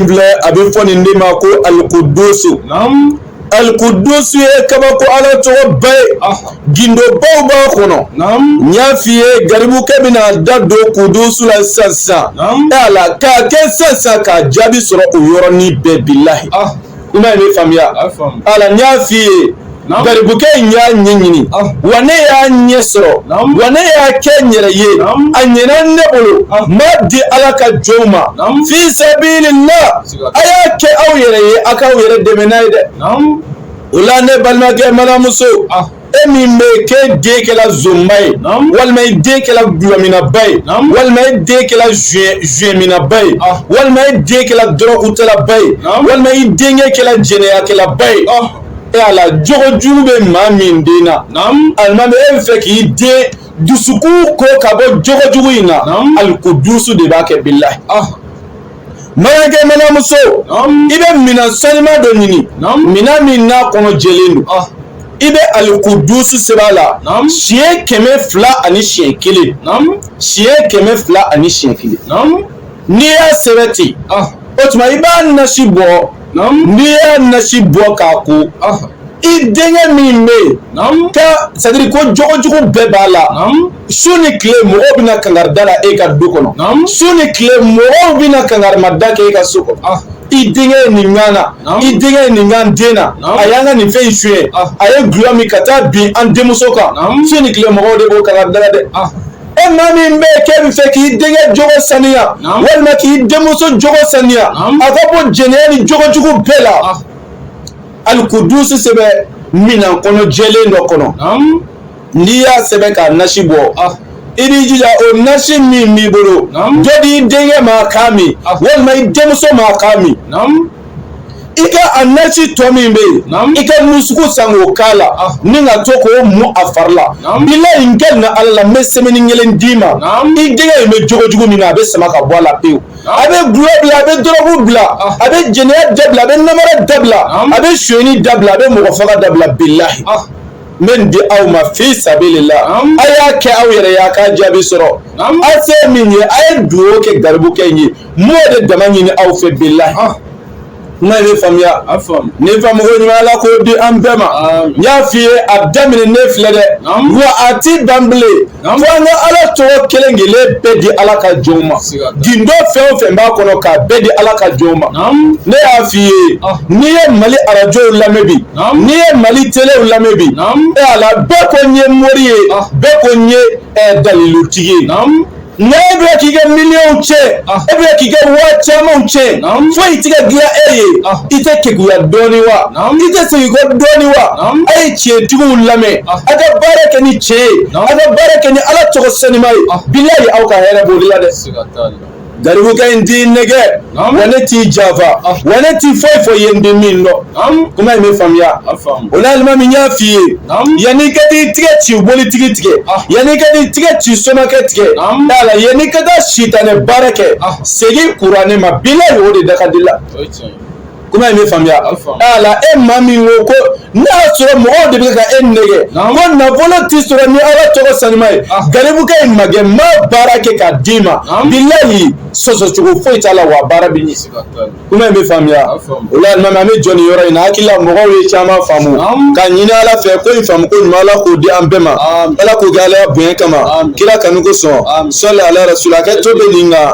Filɛ, a bɛ fɔ nin de ma ko alikudusu. Alikudusu ye kabako Ala tɔgɔba ye, gindobaw b'a kɔnɔ. N y'a f'i ye, garibukɛ bɛna da don kudusu la sisan sisan, ala k'a kɛ sisan sisan k'a jaabi sɔrɔ o yɔrɔnin bɛɛ, bilahi. Kuma in bɛ faamuya. Ala, n y'a f'i ye, garibukɛ in y'a ɲɛɲini, wa ne y'a ɲɛ sɔrɔ, wa ne y'a kɛ n yɛrɛ ye, a ɲɛna ne bolo, n b'a di Ala ka jɔnw ma fi sabilillah. A y'a kɛ aw yɛrɛ ye, a k'aw yɛrɛ dɛmɛ n'a ye dɛ. O la, ne balimakɛ, balimamuso, e min bɛ yen k'e den kɛla zonba ye, walima i den kɛla gulɔminaba ye, walima i den kɛla jointminaba ye, walima i den kɛla dɔrɔgutalaba ye, walima i denkɛ kɛla jɛnɛyakɛlaba ye, e ala, jogo jugu bɛ maa min den na, alimami, e bɛ fɛ k'i den dusukun ko ka bɔ jogo jugu in na, alikudusu de b'a kɛ, bilahi. Balimakɛ, balimamuso, i bɛ minɛn sanuma dɔ ɲini, minɛn min n'a kɔnɔ jɛlen don, i bɛ alikudusu sɛbɛn a la siɲɛ 201, siɲɛ 201. N'i y'a sɛbɛn ten, o tuma i b'a nasi bɔ. N'i y'a nasi bɔ k'a ko, i denkɛ min bɛ yen ka c'est à dire ko jogojugu bɛɛ b'a la, su ni tile mɔgɔw bɛna kangarida la e ka du kɔnɔ, su ni tile mɔgɔw bɛna kangarimada kɛ e ka so kɔnɔ: i denkɛ ye nin kan na, i denkɛ ye nin kan den na, a y'an ka nin fɛn in suɲɛ, a ye gulɔ min ka taa bin an denmuso kan. Su ni tile mɔgɔw de b'o kangarida la dɛ. E maa min bɛ yen k'e bɛ fɛ k'i denkɛ jogo saniya, walima k'i denmuso jogo saniya, a ka bɔ jɛnɛya ni jogojugu bɛɛ la, alikudusu sɛbɛn minɛn kɔnɔ jɛlen dɔ kɔnɔ. N'i y'a sɛbɛn k'a nasi bɔ, i b'i jija o nasi min b'i bolo, dɔ di i denkɛ ma k'a min, walima i denmuso ma k'a min. I ka a nasi tɔ min bɛ yen, i ka musuku san k'o k'a la ni ka to k'o mu a fari la. Bilahi, n kɛlen na Ala la, n bɛ semaine kelen d'i ma, i denkɛ in bɛ jogojugu min na, a bɛ sama ka bɔ a la pewu. A bɛ gulɔ bila, a bɛ dɔrɔgu bila, a bɛ jɛnɛya dabila, a bɛ namara dabila, a bɛ sonyɛni dabila, a bɛ mɔgɔ faga dabila. Bilahi, n bɛ nin di aw ma fi sabilillah. A y'a kɛ aw yɛrɛ ye, a k'a jaabi sɔrɔ. A se min ye, a ye dugawu kɛ garibukɛ in ye. N b'o de dama ɲini aw fɛ, bilahi. Kuma in bɛ faamuya. Ni faamuko ɲuman, Ala k'o di an bɛɛ ma. N y'a f'i ye, a daminɛ ne filɛ dɛ, wa a ti ban bilen fo an ka Ala tɔgɔ kelen kelen bɛɛ di Ala ka jɔnw ma. Gindo fɛn o fɛn b'a kɔnɔ, k'a bɛɛ di Ala ka jɔnw ma. Ne y'a f'i ye, n'i ye Mali arajow lamɛn bi, n'i ye Mali telew lamɛn bi, e ala, bɛɛ ko n ye mori ye, bɛɛ ko n ye dalilutigi ye. Nka e bɛ k'i ka miliyɔnw cɛn, e bɛ k'i ka waa camanw cɛn, foyi tɛ ka dilan e ye. I tɛ keguya dɔɔni wa? I tɛ segin kɔ dɔɔni wa? A ye tiɲɛtigiw lamɛn, a ka baara kɛ ni tiɲɛ ye, a ka baara kɛ ni Ala tɔgɔ sanima ye. Bilahi, aw ka hɛrɛ b'o de la dɛ. Garibukɛ in t'i nɛgɛ, wa ne t'i janfa, wa ne t'i foyi fɔ i ye n tɛ min dɔn. Kuma in bɛ faamuya. O la, alimami, y'a f'i ye, yanni ka t'i tigɛ ci bolitigi tigɛ, yanni ka t'i tigɛ ci somakɛ tigɛ ala, yanni ka taa sitanɛ baara kɛ, segin kuranɛ ma. Bilahi, o de da ka di la. Kuma in bɛ faamuya. Ala, e maa min ko ko n'a y'a sɔrɔ mɔgɔw de bɛ ka e nɛgɛ ko nafolo tɛ sɔrɔ ni Ala tɔgɔ sanuma ye, garibukɛ in magɛ n b'a baara kɛ k'a d'i ma. Bilahi, sɔsɔcogo foyi t'a la, wa baara bɛ ɲɛ. Kuma in bɛ faamuya. O la, alimami, an bɛ jɔ nin yɔrɔ in na. Hakili la, mɔgɔw ye caman faamu ka ɲini Ala fɛ ko in faamu ko ɲuman, Ala k'o di an bɛɛ ma. Ala k'o kɛ Ala bonya kama, kira kanu kosɔn. Sɔli ala rasuli, a kɛ to bɛ nin kan.